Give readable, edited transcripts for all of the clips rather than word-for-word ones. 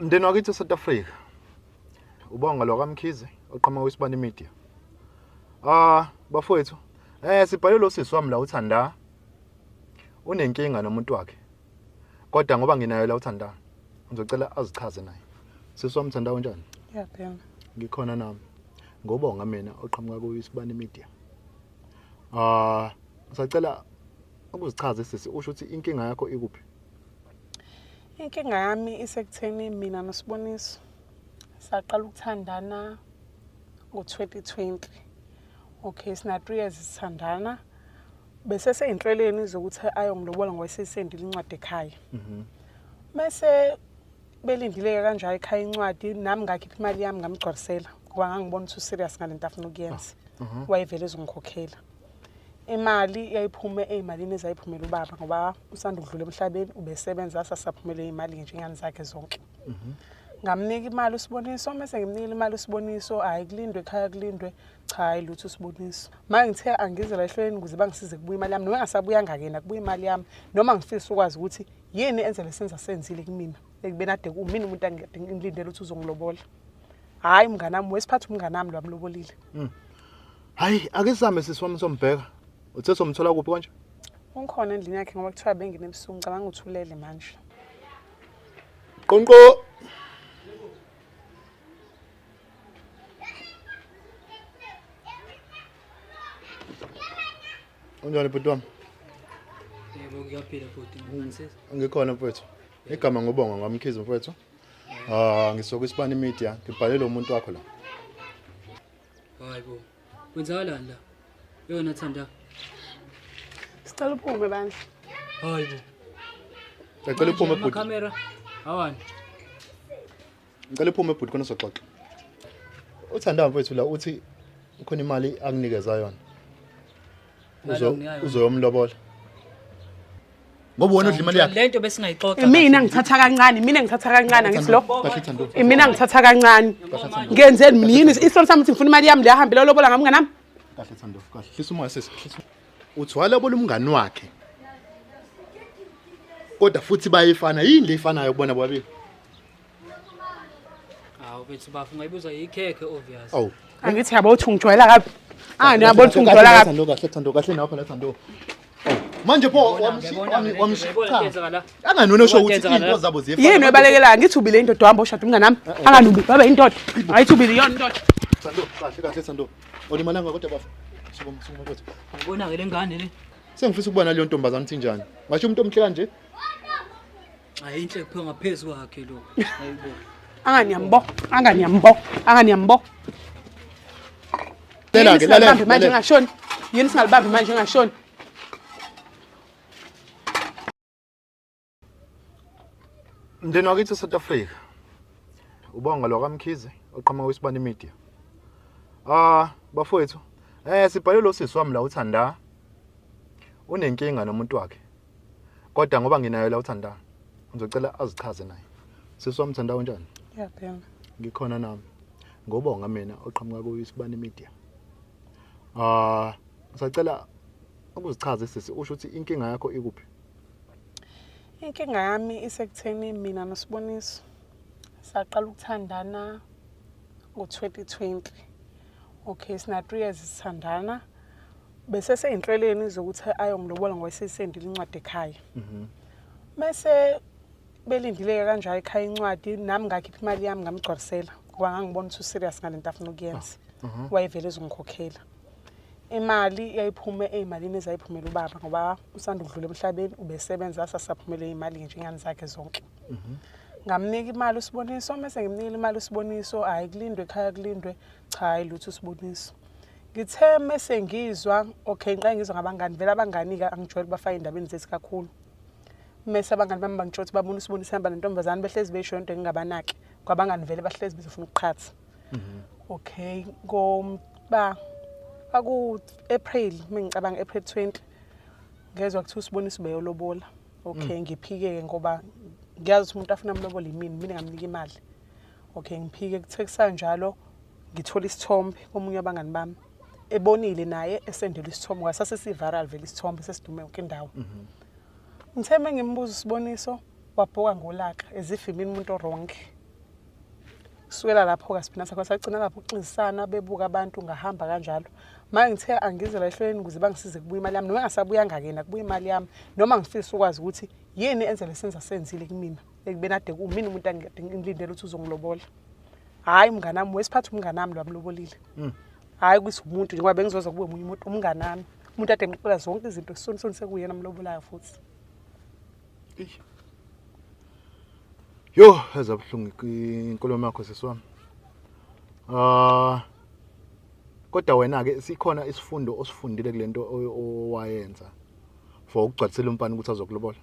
Mndeni wakithi eSouth Africa. Ubonga lo kaMkhize oqhamuka kwisibani media. Ah bafowethu, sibhale lo sisi wami la uthanda. Unenkinga nomuntu wakhe. Kodwa ngoba nginayo la uthanda, ngizocela azichaze naye. Sisi wami Thanda unjani? Ngiyaphila. Ngikhona nami. Ngobonga mina oqhamuka kwisibani media. Ah, ngisacela ukuzichaza sisi usho ukuthi inkinga yakho ikuphi? Inkinga yami isekutheni mina noSiboniso saqala ukuthandana ngo-2020. Okay, sina 3 years sithandana. Bese seyinhlelweni zokuthi ayongilobola ngoba sesendile incwadi ekhaya. Mese belindile-ke kanjalo ekhaya incwadi nami ngakhipha imali yami ngamgcwalisela ngoba ngangibona ukuthi userious ngalento afuna ukuyenza. Wayevele ezongikhokhela. Imali yayiphume ey'malini ezayiphumela ubaba ngoba usanda ukudlula emhlabeni ubesebenza sasaphumele iy'mali nje ingane zakhe zonke. Ngamnika imali uSiboniso mese ngimnikile imali uSiboniso hhayi kulindwe ekhaya kulindwe cha hhayi lutho uSiboniso. Manje ngithe angize la ehlelweni ukuze bangisize kubuya imali yami noma engasabuyanga-ke yena kubuya imali yami noma ngifisa ukwazi ukuthi yini enze lesenza senzile kumina ekubeni ade kumina umuntu angilindele ukuthi uzongilobola. Hhayi mngani wami wesiphatha umngani wami lo amlobolile. Hayi, ake sihambe sisi wami sombheka. Uthe somthola kuphi konje? Ungikhona endlini yakhe ngoba kuthiwa bengene ebusuku ngicabanga ukuthi ulele manje. Qonqo. Unjani bhuti wami? Yebo ngiyaphila bhuti, ngisizwe. Ngikhona mfowethu. Igama ngobonga ngwamkhize mfowethu. Ah, ngisuka isibani media, ngibhalele umuntu wakho la. Hayi bo. Kwenzakalani la? Yona Thanda. Sicela uphume bandla. Hayi bo. Ngicela uphume bhuti. Camera. Awani. Ngicela uphume bhuti khona soxoxa. Uthanda mfowethu la uthi khona imali akunikeza yona. Imali anginika yona. Uzoyomlobola. Ngoba wena udla imali yakhe. Lento besingayixoxa. Mina ngithatha kancane, mina ngithatha kancane angithi lo. Kahle Thando. Mina ngithatha kancane. Ngenzeni mina yini isolo sami ukuthi ngifuna imali yami le ahambile lobola ngamngani nami? Kahle Thando, kahle. Hlisa umoya sisi. Hlisa. Uthi walobola umngani wakhe. Kodwa futhi bayefana yini le ifanayo kubona bobabili? Hawu bethu bafu ngayibuza ikhekhe obvious. Awu. Angithi yabo uthi ungijwayela kabi. Ah niyabo uthi ungijwayela kabi. Thando kahle Thando kahle nawe phela Thando. Awu. Manje pho Yabona wamshi la. Angani usho ukuthi Yenzakala la. izinto zabo ziyefana. Yini oyibalekelayo ngithi ubile indoda wahamba oshada umngani nami. Anganubi baba indoda. Ayithi ubile iyona indoda. Thando kahle kahle Thando. Olimalanga kodwa bafu. Sukuma sukuma mfowethu. Ubona ke lengane le. Sengifisa ukubona leyo ntombazane uthi njani. Ngasho umuntu omhle kanje. Hayi inhle kuphiwa ngaphezulu kwakhe lo. Hayibo. Angani yambo, angani yambo, angani yambo. Lela Yini ke lalela. singalibambi manje lalela. ngashoni? Yini singalibambi manje ngashoni? Mndeni wakithi eSouth Africa. Ubonga lo kaMkhize oqhamuka kwisibani media. Ah, bafowethu, sibhale lo sisi wami la uthanda. Unenkinga nomuntu wakhe. Kodwa ngoba nginayo la uthanda, ngizocela azichaze naye. Sisi wami Thanda unjani? Ngiyaphila. Ngikhona nami. Ngobonga mina oqhamuka kwisibani media. Ah, ngisacela ukuzichaza sisi usho ukuthi inkinga yakho ikuphi? Inkinga yami isekutheni mina noSiboniso saqala ukuthandana ngo-2020. Okay, sina 3 years sithandana. Bese seyinhlelweni zokuthi ayongilobola ngoba sesendile incwadi ekhaya. Mese belindile-ke kanjalo ekhaya incwadi nami ngakhipha imali yami ngamgcwalisela ngoba ngangibona ukuthi userious ngalento afuna ukuyenza. Wayevele ezongikhokhela. Imali yayiphume ey'malini ezayiphumela ubaba ngoba usanda ukudlula emhlabeni ubesebenza sasaphumele iy'mali nje ingane zakhe zonke. Ngamnika imali uSiboniso mese ngimnikile imali uSiboniso hhayi kulindwe ekhaya kulindwe cha hhayi lutho uSiboniso. Ngithe mese ngizwa okay ngiqale ngizwa ngabangani vele abangani-ke angijwayele ukubafaka ey'ndabeni zethu kakhulu. Mese abangani bami bangitshela ukuthi babona uSiboniso ehamba nentombazane behlezi besho into engingabanaki ngoba abangani vele bahlezi bezofuna ukuqhatha. Okay, ngoba kwaku April mengicabanga April 20 ngezwa kuthiwa uSiboniso ubeyolobola. Okay, ngiphike-ke ngoba ngiyazi ukuthi umuntu afuna amlobola yimina, mina ngamnika imali. Okay, ngiphike kuthe kusanjalo ngithola isithombe komunye wabangani bami ebonile naye esendela isithombe ngoba sase si-viral vele isithombe sesidume yonke indawo. Ngithe mengimbuza uSiboniso wabhoka ngolaka as if imina umuntu o-wrong. Kusukela lapho-ke siphinde sakho sagcina lapho ukuxinzisana bebuka abantu ngahamba kanjalo. Manje ngithe angize la ehlelweni ukuze bangisize kubuya imali yami noma engasabuyanga ke nakubuya imali yami noma ngifisa ukwazi ukuthi yini enze lesenza senzile kumina ekubeni ade kumina umuntu angilindele ukuthi uzongilobola. Hhayi umngane wami wesiphatha umngane wami lo amlobolile. Hhayi ukuthi umuntu nje ngoba bengizoza kube omunye umuntu umngane wami. Umuntu ade ngixoxela zonke izinto soon soon sekuyena amlobolayo futhi. Yo, ezabuhlungu inkulumo yakho sisi wami. Ah kodwa wena ke sikhona isifundo osifundile kulento owayenza for ukugcwalisela umfana ukuthi azokulobola.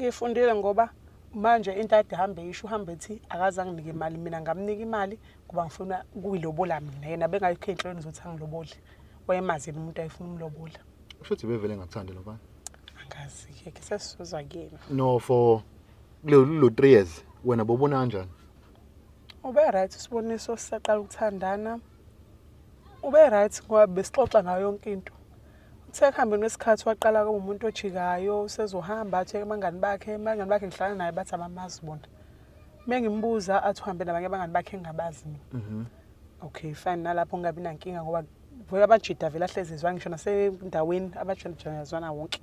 Ngifundile ngoba manje into ade hambe isho uhambe ethi akaze anginike imali mina ngamnika imali ngoba ngifuna ukuyilobola mina yena bengayikho ey'nhlelweni zokuthi angilobole wayemazi yena umuntu ayefuna umlobola. Kusho ukuthi bevele ngakuthandi lo mfana. Angazi-ke ke sesizozwa kuyena. No for kulo 3 years wena bobona kanjani? Ube right uSiboniso sisaqala ukuthandana. Ube right ngoba besixoxa ngayo yonke into. Uthe ekuhambeni kwesikhathi waqala kuba umuntu ojikayo, usezohamba athi abangani bakhe, abangani bakhe ngihlala naye bathi abamazi bona. Uma ngimbuza athi uhambe nabanye abangani bakhe engingabazi mina. Mhm. Okay fine nalapho ngingabi nankinga ngoba vele abajida vele ahlezi ezwana ngisho nasendaweni abajida zwana wonke.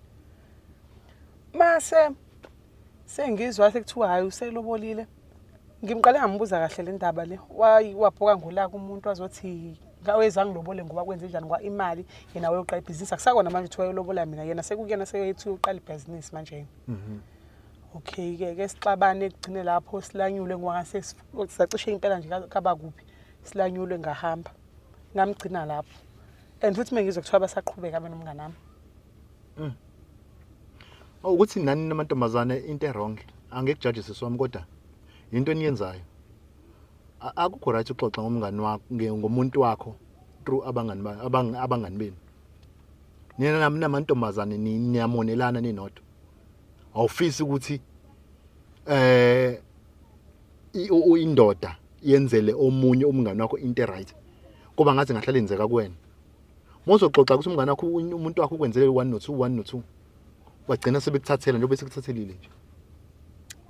Mase sengizwa sekuthiwa hhayi uselobolile. Ngimqale ngambuza kahle le ndaba le. Wabhoka ngolaka umuntu wazothi ngaweza ngilobole ngoba kwenze njani ngoba imali yena wayoqala ibhizinisi akusakona manje kuthiwa uyolobola mina yena sekukuyena seyethi uyoqala ibhizinisi manje yena. Mhm. Okay ke ke sixabane kugcine lapho silanyulwe ngoba ngase sacishe impela nje kaba kuphi silanyulwe ngahamba ngamgcina lapho and futhi mengizwe kuthiwa basaqhubeka benomngane wami. Mm. Oh ukuthi nani namantombazane into e-wrong angikujaji sisi wami kodwa into eniyenzayo. Akukho right uxoxa ngomngani wakho ngomuntu wakho through abangani abangani benu. Nina nami namantombazane niyamonelana ninodwa. Awufisi ukuthi eh indoda yenzele omunye umngani wakho into right. Kuba ngathi ngahlala yenzeka kuwena. Mozoxoxa ukuthi umngane wakho umuntu wakho ukwenzele 1 no 2 1 no 2. Wagcina sebekuthathela njengoba sekuthathelile nje.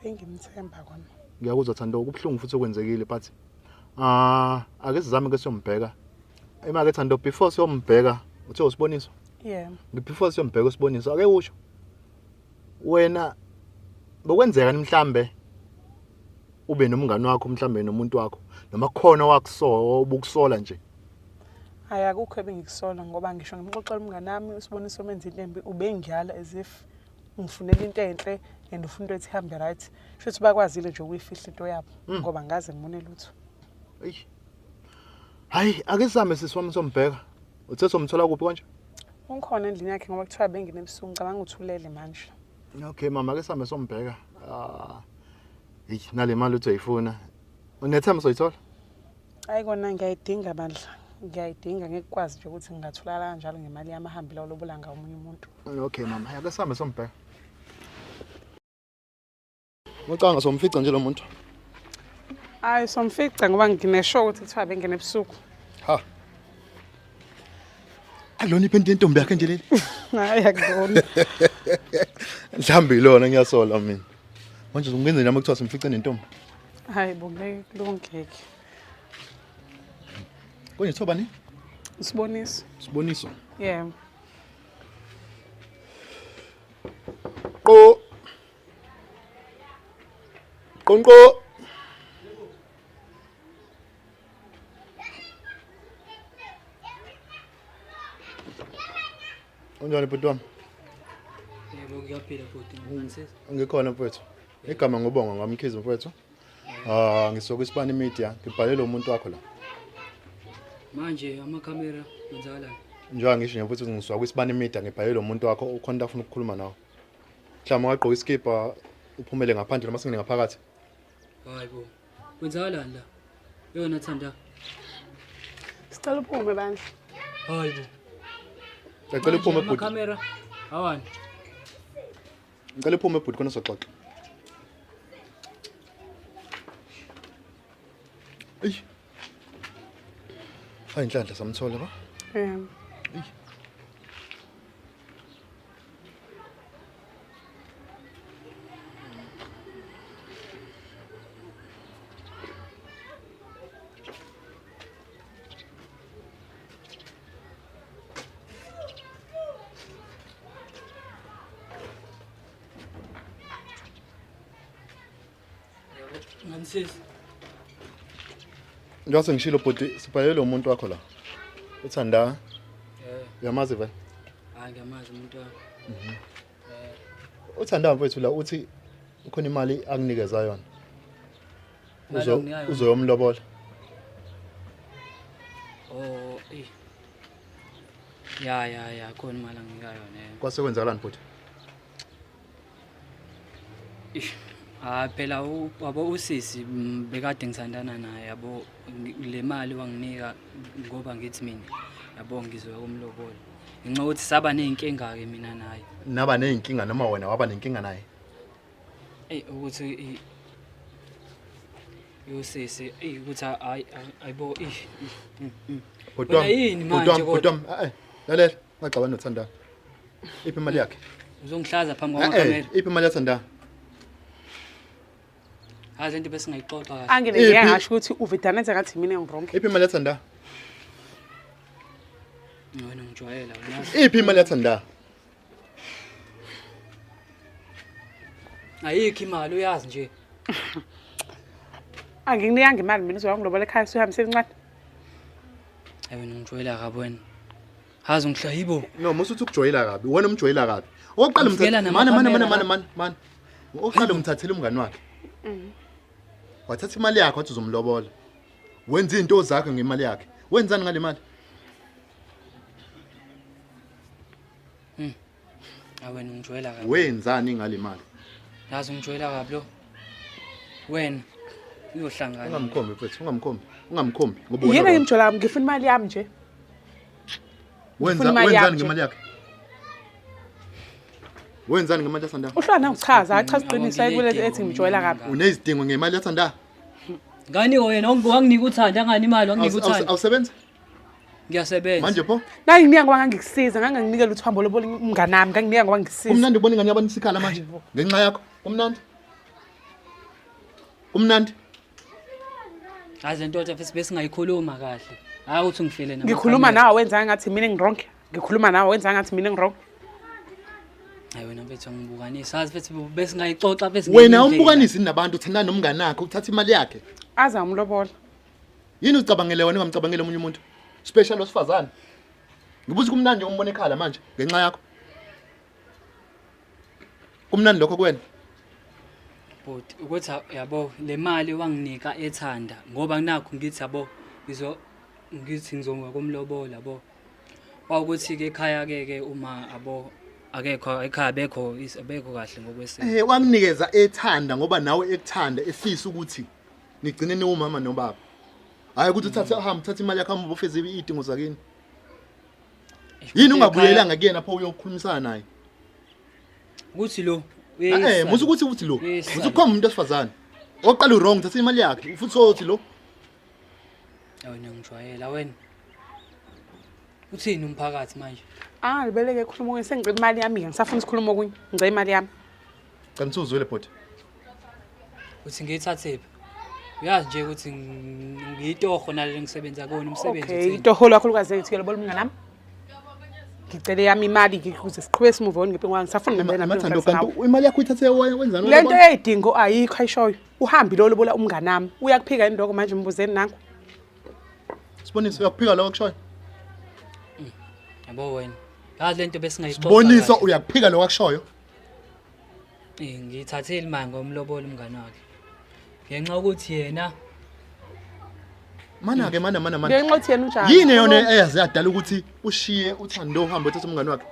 Bengimthemba kona. Ngiyakuzwa Thando kubuhlungu futhi okwenzekile but ah ake sizame ke siyombheka. Ema ke Thando before siyombheka uthe usiboniso? Yeah. Before siyombheka usiboniso ake usho. Wena bokwenzeka mhlambe ube nomngane wakho mhlambe nomuntu wakho noma khona wakusola obukusola nje. Hayi akukho ebengikusola ngoba ngisho ngimxoxela umngane wami uSiboniso menza into embi ubengiyala as if ngifunela into enhle and ufuna into ethi ihambe right. Shuthi bakwazile nje ukuyifihla into yabo ngoba ngaze ngibone lutho. Eyi. Hayi ake same sisi wami sombheka. Uthe somthola kuphi konje? Ungikhona endlini yakhe ngoba kuthiwa bengene ebusuku ngicabanga ukuthi ulele manje. Okay mama ake same sombheka. Ah. Hey nale mali uthi uyifuna. Unethemba soyithola? Hayi kona ngiyayidinga bandla. Ngiyayidinga ngeke kwazi nje ukuthi ngingatholakala kanjalo ngemali yami ahambile olobola ngawo omunye umuntu. Okay mama, ake sihambe sombheka. Ucanga somfica nje lo muntu. Hayi somfica ngoba nginesho ukuthi kuthiwa bengene ebusuku. Ha. Alona iphenti yentombi yakhe nje leli. Hayi akubona. Mhlawumbe ilona ngiyasola mina. Manje ungenze nami kuthiwa simfice nentombi. Hayi bo ngeke kulungeke. Konje kuthiwa bani? Siboniso. Siboniso. Yeah. Qo. Qonqo. Unjani bhuti wami? Yebo ngiyaphila bhuti, ngisizwe. Ngikhona mfowethu. Igama ngubonga ngwamkhize mfowethu. Ah ngisuka isibani media ngibhalele umuntu wakho la. Manje amakhamera kwenzakalani? Njengoba ngisho nje mfowethu ngisuka kwisibani media ngibhalele umuntu wakho ukhona into afuna ukukhuluma nawe. Mhlawumbe ungagqoka iskipa uphumele ngaphandle noma singene ngaphakathi. Hayi bo. Kwenzakalani la? Yona Thanda. Sicela uphume bandla. Hayi bo. Ngicela uphume bhuti. Amakhamera awani? Ngicela uphume bhuti khona soxoxa. Eyi. Hayi inhlanhla samthola ba. Yeah. Eyi. Ngani sisi? Njengoba sengishilo bhuti sibhalele umuntu wakho la. Uthanda. Eh, Uyamazi vele? hayi ngiyamazi umuntu wami. Uthanda mfethu la uthi ukhona imali akunikeza yona. Imali Uzo anginika yona? uzoyomlobola. Oh, eh. Ya ya ya khona imali anginika yona. eh. Kwase kwenzakalani bhuti? Ish. Ah phela wabo usisi bekade ngithandana naye yabo le mali wanginika ngoba ngithi mina yabo ngizoya kumlobola. Ngenxa yokuthi saba nezinkinga ke mina naye. Naba nezinkinga noma wena waba nenkinga naye? Ey ukuthi usisi ey ukuthi hayi ayibo ish. Bhuti wami, Wena yini bhuti wami, manje bhuti wami, eh lalela, ungaxabani noThanda. Iphi imali yakhe? Uzongihlaza phambi Eh, eh, kwamakhamera. iphi imali yaThanda? Hayi lento besingayixoxa kahle. Angene ngeke Iphi? ngasho ukuthi uvedana enze ngathi mina ngi-wrong. Iphi imali yaThanda? Wena ngijwayela wena. Iphi imali yaThanda? Ayikho imali uyazi nje. Angikunikanga imali mina uzoyangilobola ekhaya suhambise incwadi. Hayi wena ungijwayela kabi wena. Hazi ungihlayibo. No, musu uthi ukujwayela kabi. Wena umjwayela kabi. Okokuqala Ngifikela umthathe mana mana mana namakhamera mana mana mana. Okokuqala umthathele umngani wakhe. Wathatha imali yakhe wathi uzomlobola. Wenza izinto zakhe ngemali yakhe. Wenzani ngale mali? Hayi wena ungijwayela kabi. Wenzani ngale mali? Yazi ungijwayela kabi lo. Wena uyohlangana. Ungamkhombi mfethu, ungamkhombi. Ungamkhombi ngoba Yini wena engimjola kabi ngifuna imali yami nje. wenza ngifuna imali wenzani yami nje. ngemali yakhe? Wenzani ngemali yaThanda? Uhlwana uchaza, achaza iqiniso Yabo, ayikule ethi ngimjoyela kabi. Unezidingo ngemali yaThanda? Ngani wena wanginika uthando angani imali wanginika uthando. Awusebenzi? Ngiyasebenza. Manje pho Nganginika ngoba ngangikusiza, nganginginikela uthi uhambe lobola umngani wami, nganginika ngoba ngikusiza. kumnandi ubona ingane yabantu isikhala manje ngenxa yakho. Kumnandi. Kumnandi. Hayi lento ndoda besingayikhuluma kahle. Hayi uthi ngifile nama. Ngikhuluma nawe wenza ngathi mina ngi-wrong. Ngikhuluma nawe wenza ngathi mina ngi-wrong. Hayi wena mfethu angibukanisi. Hayi mfethu besingayixoxa bese Wena umbukanisi nabantu uthandana nomngane wakhe uthatha imali yakhe. Aze amlobola. Yini ucabangele wena ungamcabangeli omunye umuntu? Special wesifazane. Ngibuza kumnandi umbona ekhala manje ngenxa yakho. Kumnandi lokho kuwena? Bhuti ukuthi yabo le mali wanginika ethanda ngoba nakho ngithi yabo ngizo ngithi ngizonga kumlobola yabo. Kwawukuthi ke ekhaya ke ke uma abo akekho ekhaya bekho abekho kahle ngokwesimo. Eh wakunikeza ethanda ngoba nawe ekuthanda efisa ukuthi nigcine niwumama nobaba. Hayi ukuthi uthathe uhambe uthathe imali yakho uhambe ufeze izidingo zakini. Yini ungabuyelanga kuyena pho uyokhulumisana naye? Ukuthi lo Eh musu ukuthi uthi lo. Uyeyisa. Musu kukhomba umuntu wesifazane. Oqala uwrong thatha imali yakhe futhi sothi lo. Wena ngijwayela wena. Uthini umphakathi manje? Ah, libeleke ekhuluma okunye sengicela imali yami ke ngisafuna isikhuluma okunye. Ngicela imali yami. Cha ngithuzwele bhuti. Uthi ngiyithathephi? Uyazi nje ukuthi ngiyitoho naleli ngisebenza kuwona umsebenzi Okay, uthini? itoho lakho lukwazi ngithi lobola umngani wami. Ngicele yami imali ke ukuze siqhube simove on ngempilo ngisafuna ngempela Mathando kanti imali yakho uyithathe wenzani? Lento eyidingo ayikho ayishoyo. Uhambi lo lobola umngani wami. Uyakuphika yini lokho manje mbuzeni nangu. Siboniso uyakuphika lokho akushoyo. Yabo wena. Yazi lento besingayixoxa. Siboniso kahle. uyakuphika lokho akushoyo. Eh ngiyithathile imali ngomlobola umngani wakhe. Ngenxa yokuthi yena Mana ke mana mana mana. Ngenxa yokuthi yena unjani? Yini yona eyaze yadala ukuthi ushiye uThando uhambe uthathe umngani wakhe?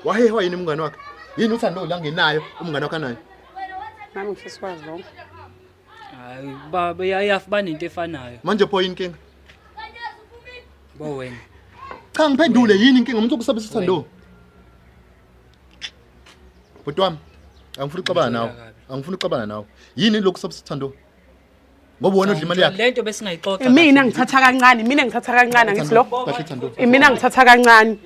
Wahehwa yini umngani wakhe? Yini uThando la ngenayo umngani wakhe anayo? Nami ngifisa ukwazi lokho. hayi ba banento efanayo. Manje pho yini inkinga? Bo wena. Cha ngiphendule yini inkinga umuntu okusabisa uThando? Bhuti wami, angifuni ukuxabana nawe. Angifuni ukuxabana nawe. Yini lokhu kusabisa uThando? Ngoba wena odla imali yakhe. Lento besingayixoxa. Mina ngithatha kancane, mina ngithatha kancane angithi lo. Kahle Thando. Mina ngithatha kancane.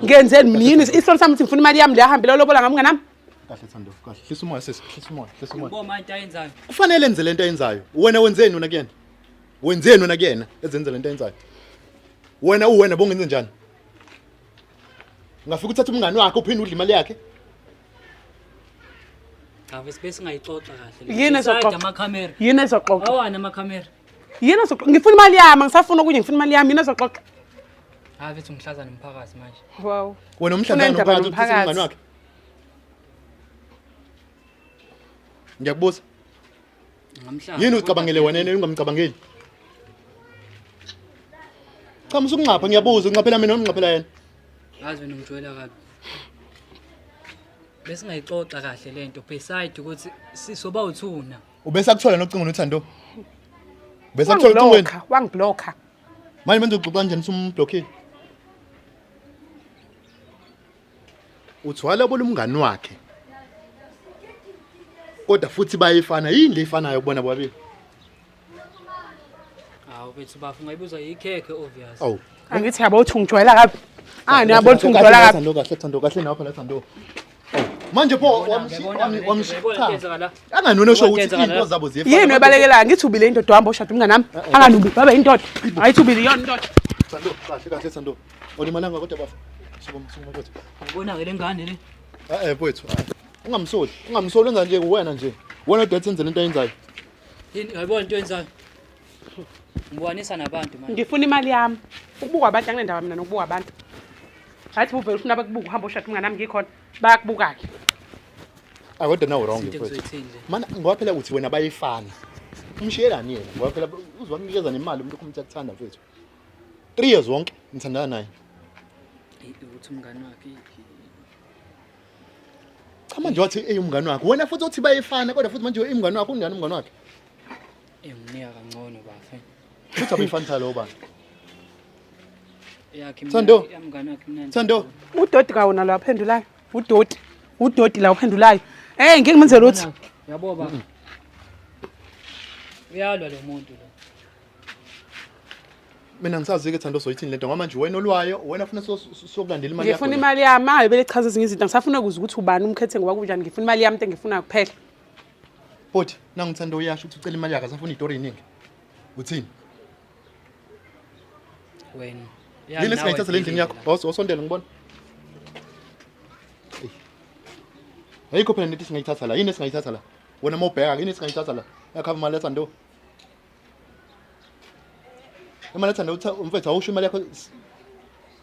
Ngenzeni mina yini isolo sami ukuthi ngifuna imali yami le ahambe lobola ngamngani wami? Kahle Thando, kahle. Hlisa umoya sisi, hlisa umoya, hlisa umoya. Bo manje ayenzayo. Kufanele enze lento ayenzayo. Wena wenzeni wena kuyena? Wenzeni wena kuyena ezenze lento ayenzayo? Wena uwena bongenze njani? Ungafika uthathe umngani wakhe uphinde udle imali yakhe? Cha bese singayixoxa kahle. Yini ezoxoxa? Amakhamera. Yini ezoxoxa? Awani amakhamera. Yini ezoxoxa? Ngifuna imali yami, angisafuni okunye, ngifuna imali yami, yini ezoxoxa? Hayi bethu ngihlaza nomphakathi manje. Wow. Wena umhlangano Unendaba nomphakathi uthi nomphakathi. umngani wakhe. Ngiyakubuza. Ngamhlaba. Yini ucabangele wena yena ungamcabangeli? Cha musukunxapha ngiyabuza unxaphela mina noma unxaphela yena? Yazi wena ungijwayela kabi. Besingayixoxa kahle lento beside ukuthi sisoba uthuna. Ubesakuthola nocingo noThando. Ubesakuthola ucingweni. Wangiblocka, wangiblocka. Manje manje uxoxa kanjani usumblockile? Uthwala bola umngani wakhe. Kodwa futhi bayifana yini le ifanayo kubona bobabili? Hawu bethu bafu ungayibuza yikhekhe obvious. Awu. Angithi yabo uthi ungijwayela kabi. Ah, niyabo uthi ungijwayela kabi. Thando kahle Thando kahle nawe phela Thando. Awu. Manje pho wamshiya. Angani wena osho ukuthi into zabo ziyefana. Yini oyibalekelayo? Ngithi ubile indoda uhamba oshada umngani wami. Anganubi, baba indoda. Ayithi ubile iyona indoda. Thando kahle kahle Thando. Olimalanga kodwa bafa. Sukuma sukuma mfowethu. Ubona ke lengane le. Eh eh mfowethu. Ungamsoli. Ungamsoli wenza nje uwena nje. Wena odwa enze lento ayenzayo. Yini uyayibona into yenzayo? Ngibukanisa nabantu manje. Ngifuna imali yami. Ukubukwa abantu anginendaba mina nokubukwa abantu. Hathi uvele ufuna bakubuka uhamba oshada umngani wami ngikhona. Bayakubuka-ke. Ah kodwa nawe wrong Into mfowethu. engizoyithini le. Mana ngoba phela uthi wena bayifana. Umshiyelani yena ngoba phela uzwamnikeza nemali umuntu okhuluma ukuthi akuthanda mfowethu. 3 years wonke ngithandana naye. Eyi, Ukuthi umngane wakhe Cha manje wathi ey umngani wakhe. Wena futhi uthi bayifana kodwa futhi manje umngani wakhe unjani umngani wakhe? enginika kangcono bafe. Futhi abayifani thalo obani. Yakhe Thando. Yamngane wakhe mnandi. Thando. Udoti kawona lo aphendulayo. Udoti. Udoti la uphendulayo. Eh ngeke ngimenze lutho. Yabo baba. Uyalwa lo muntu lo. Mina ngisazi ke Thando soyithini lento ngoba manje wena olwayo wena ufuna sokulandela imali yakho. Ngifuna imali yami, hayi bele chaza ezinye izinto. Ngisafuna ukuzwa ukuthi ubani umkhethe ngoba kunjani. Ngifuna imali yami into engifuna kuphela. Bhuti, nangu Thando uyasho ukuthi ucela imali yakhe asafuna itori eningi. Uthini? Wena. Yini esingayithatha le ndlini yakho? Awusondela ngibona. Eyi. Ayikho phela nento esingayithatha la. Yini esingayithatha la? Wena mawubheka yini esingayithatha la? Yakhava imali yaThando. Imali yaThando utha umfethu awusho imali yakho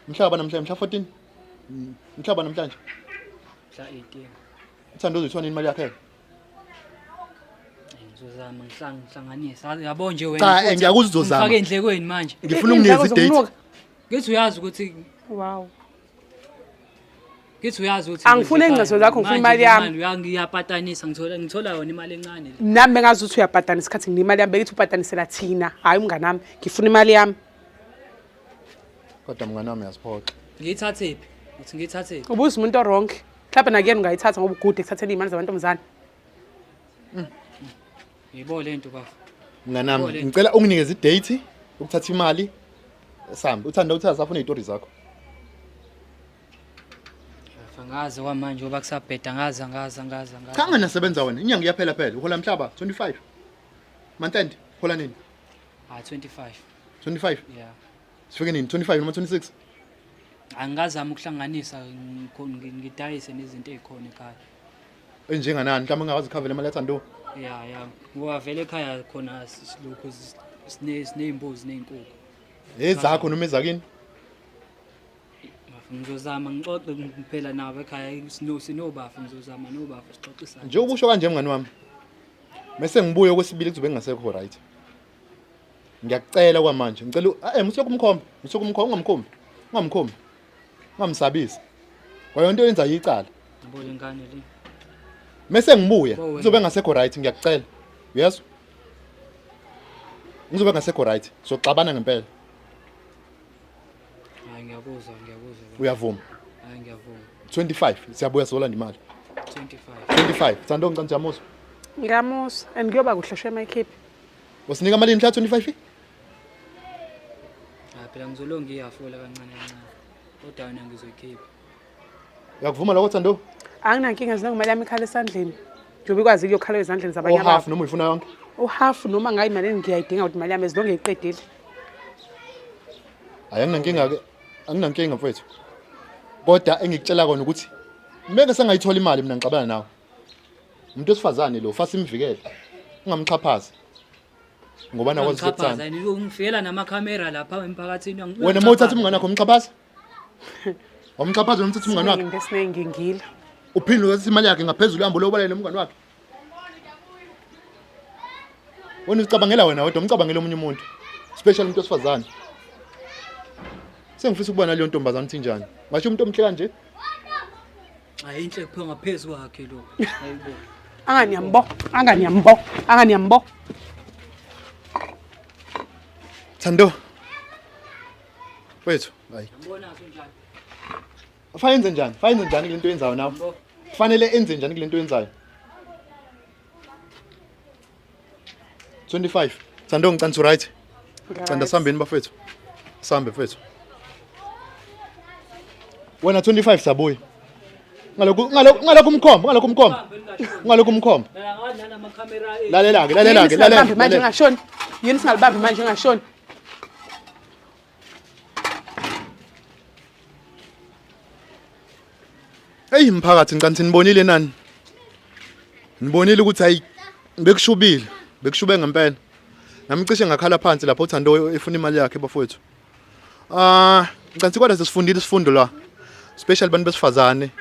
mhlaba namhlanje mhla 14. Mhlaba namhlanje. Mhla 18. Uthando uzoyithola nini imali yakhe? Ngizozama ngihlanganise. Yabo nje wena. Cha, futhi ngiyakuzwa uzozama. Ngifake endlekweni manje. Ngifuna unginikeze Iy'ndleko idate. zokunuka. Ngithi uyazi ukuthi Wow. ngithi uyazi ukuthi Angifuni ngidla ingcezo ekhaya. zakho, ngifuna Manje imali le yami. Uyangiyapatanisa ngithola yona imali encane le. Nami bengazi ukuthi uyabhadanisa isikhathi nginemali yami bekithi ubhadanisela thina, hhayi umngani wami. Ngifuna imali yami. Kodwa mngani wami uyasiphoxa. Ngiyithathephi? Uthi ngiyithathephi? Ubuza umuntu o-wrong. Mhlawumbe nakuyena ungayithatha ngoba ugude ekuthatheni iy'mali zamantombazane. Yibo lento bafo. Mngani wami, ngicela unginikeze idate ukuthatha imali sambe. Uthanda uthi asafuna izitori zakho. Bafo ngazi kwamanje ngoba kusabheda ngazi ngazi ngazi ngazi. Cha nganasebenza wena. Inyanga iyaphela phela. Uhola mhlaba 25. Month end hola nini? Ah 25. 25. Yeah. Sifike nini? 25 noma 26? Angikazami ukuhlanganisa ngidayise nezinto ezikhona ekhaya. Enjenganani? Mhlawumbe ngingakwazi ukukhavela imali yaThando. Ya ya ngoba vele ekhaya khona silokhu siney'mbuzi ney'nkukhu. Ezakho noma ezakini? Bafo ngizozama ngixoxe phela nabo ekhaya sinobafa ngizozama nobafa sixoxisane. Nje ukusho kanje mngani wami. Mese ngibuye okwesibili kuzobe ngingasekho right. Ngiyakucela kwamanje. Ngicela musuke umkhombe, musuke umkhombe, ungamkhombi. Ungamkhombi. Ungamsabisi. Kwayo into yenza icala. Yabo le ngane le. Mese ngibuya Bo wena. kuzobe ngasekho right ngiyakucela. Uyezwa? Ngizobe ngasekho right. Soxabana ngempela. Hayi ngiyakuzwa ngiyakuzwa. baba. Uyavuma. Hayi ngiyavuma. 25 siyabuya sizolanda imali. 25. 25. Thando ngicela ngiyamuzwa. Ngiyamusa and kuyoba kuhle shema ikhiphi. Usinika imali mhla 25? Hayi phela ngizolonga iyafola kancane kancane. Kodwa yona ngizoyikhipha. Uyakuvuma lokho Thando? Anginankinga zinonga imali yami ikhala esandleni. Njengoba ikwazi ukuyokhala ezandleni zabanye Ohalf abantu. noma uyifuna yonke? Uhafu noma ngayi imali engiyayidinga ukuthi imali yami ezilonge iqedile. Hayi anginankinga ke. Anginankinga mfowethu. Kodwa engikutshela kona ukuthi meke sengayithola imali mina ngixabana nawe. Umuntu wesifazane lo fasa imvikele. Ungamxhaphazi. Ngoba nakwazi Uyangixhaphaza ukuthanda. yini? Ungifikela namakhamera lapha emphakathini. Wena uma uthatha umngane wakho umxhaphaza? Wamxhaphaza wena umthatha umngane wakhe? Into esinengingila. Uphinde uthatha imali yakhe ngaphezulu uhambe ulobola nomngane wakhe. Wena ucabangela wena wedwa, umcabangela omunye umuntu. Special umuntu wesifazane. Sengifisa ukubona leyo ntombazane ukuthi injani. Ngasho umuntu omhle kanje. Hayi inhle kuphiwa ngaphezu kwakhe lo. Hayibo. Angani yambo, angani yambo, angani yambo. Thando. Wethu, hayi. Ngibona njani? Fanele enze njani? Fanele enze njani kulento oyenzayo nawe? Yabo. Kufanele enze njani kulento oyenzayo? 25. Thando ngicela right. Canda sihambeni bafethu. Sihambe mfethu. Wena 25 sabuya. Ngalokhu ngalokhu ngalokhu umkhombo, ngalokhu umkhombo. Ngalokhu umkhombo. Phela ngathi nanamakhamera Lalela ke, lalela ke, lalela. Singalibambi manje ngashoni. Yini singalibambi manje ngashoni? Hey mphakathi ngicela nibonile nani? Nibonile ukuthi hayi bekushubile, bekushube ngempela. Nami cishe ngakhala phansi lapho uThando efuna imali yakhe bafowethu. Ah, ngicela kodwa sesifundile isifundo la. Special bantu besifazane.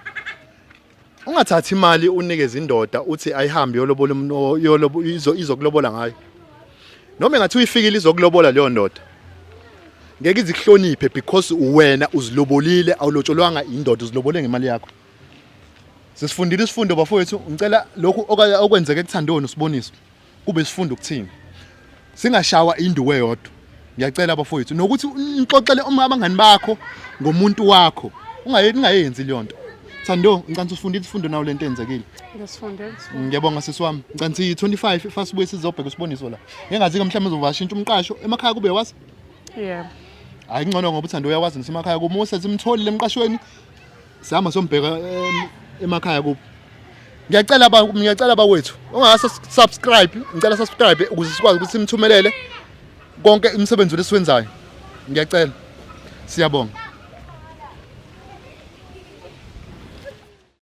Ungathathi imali unikeze indoda uthi ayihambe yolobola umuntu yolobo izokulobola ngayo. Noma engathi uyifikile izokulobola leyo ndoda. Ngeke izikuhloniphe because wena uzilobolile awulotsholwanga indoda uzilobole ngemali yakho. Sesifundile isifundo bafowethu ngicela lokhu okwenzeke ekuthandoni usiboniso kube isifundo kuthini. Singashawa induku eyodwa. Ngiyacela bafowethu nokuthi nixoxele uma abangani bakho ngomuntu wakho. Ungayenzi leyo nto. Thando, ngicela usifundile isifundo nawo lento eyenzekile. Ngisifunde. Ngiyabonga sisi wami. Ngicela 25 fast buye sizobheka usiboniso la. Ngingazi ke mhlawumbe uzovashintsha umqasho emakhaya kube wazi. Yebo. Hayi ngcono ngoba uThando uyawazi nasemakhaya kumusa simtholile emqashweni. Sihamba sombheka emakhaya kubo. Ngiyacela ba ngiyacela bakwethu ungase subscribe, ngicela subscribe ukuze sikwazi ukuthi simthumelele konke imisebenzi lesiwenzayo. Ngiyacela. Siyabonga.